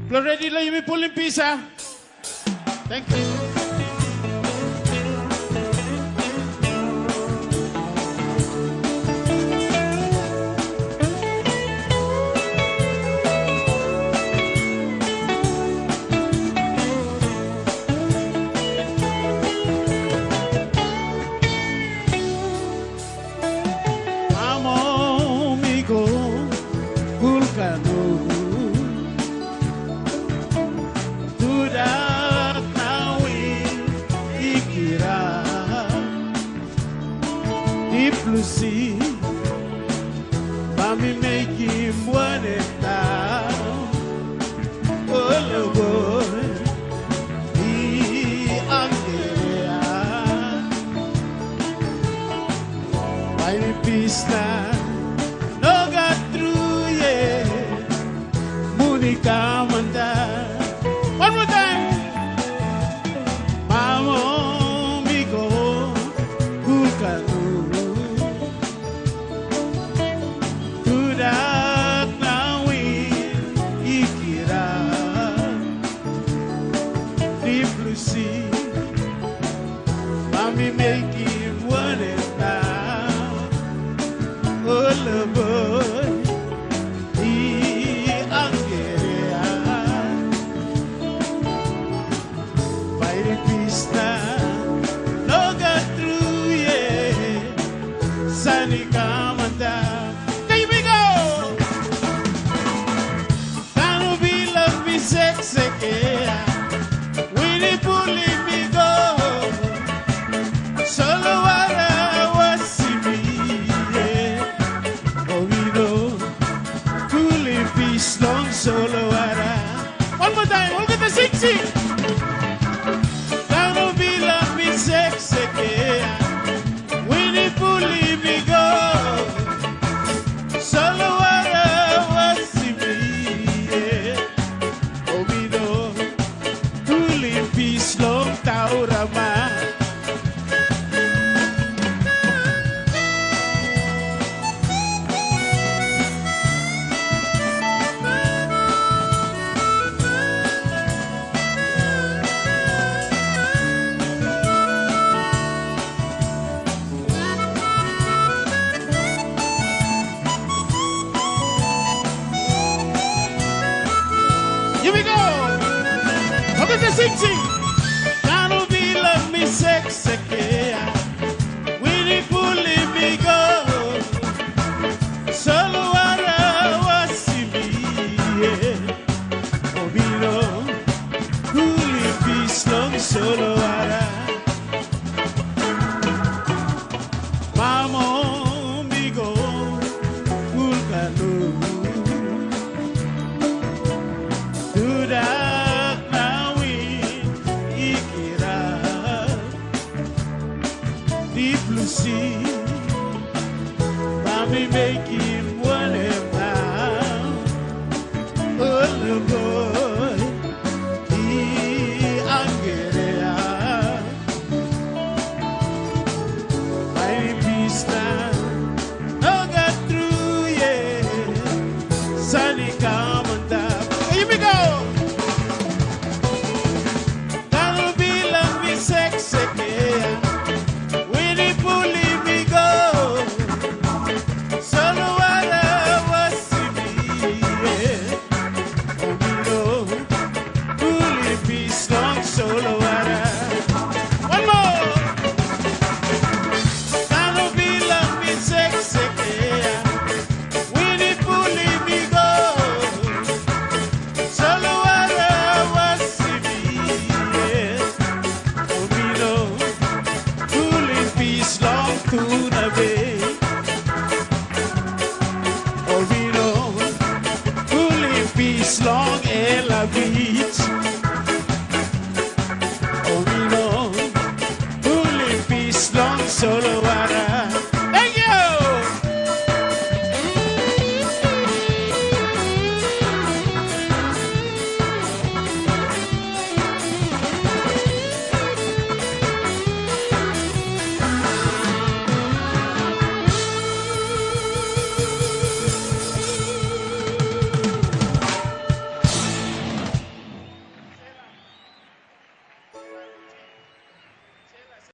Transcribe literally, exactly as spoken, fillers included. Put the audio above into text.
Blo redi lo yumi pulim pis, a? Thank you. Amo mi go kulkanu. Tudak na win i kirap. Dip lusi, ba mi mekim wanem nau? Ol boi i angere ya. Bai mi pis na no gat tru yet. Muni kam antap. One more time. Mamo mi go kulkanu. Tudak na win i kirap. Dip lusi, ba mi mekim wanem nau? Ol boi i angere ya. Bai mi pis na no gat tru yet. San i kam antap. Yumi go! Tanu bilong mi sekseke, wini pulim mi go. Solowara wasim mi, yeah. Oh, mi no pulim pis long solowara. One more time, olgeta sing, sing. Tanu bilong mi sekseke, wini pulim mi go. Solowara wasim mi, yeah. Oh, mi no pulim pis long taurama. Here we go. Olgeta sing, sing. Tanu bilong mi sekseke, wini pulim mi go. Solowara wasim mi, yeah. Oh, mi no pulim pis long solowara. Mamo mi go kulkanu. Tudak na win i kirap. Dip lusi, ba mi mekim wanem nau? Ol boi i angere ya. Bai mi pis na no gat tru yet. San i kam antap. Here we go. Tanu bilong mi sekseke, wini pulim mi go. Solowara wasim mi, yeah. Oh, mi no pulim pis long solowara. One more. Tanu bilong mi sekseke, wini pulim mi go. Solowara wasim mi, yeah. Oh, mi no pulim pis long Tuna Bay. Oh, mi no pulim pis long Ela Beach.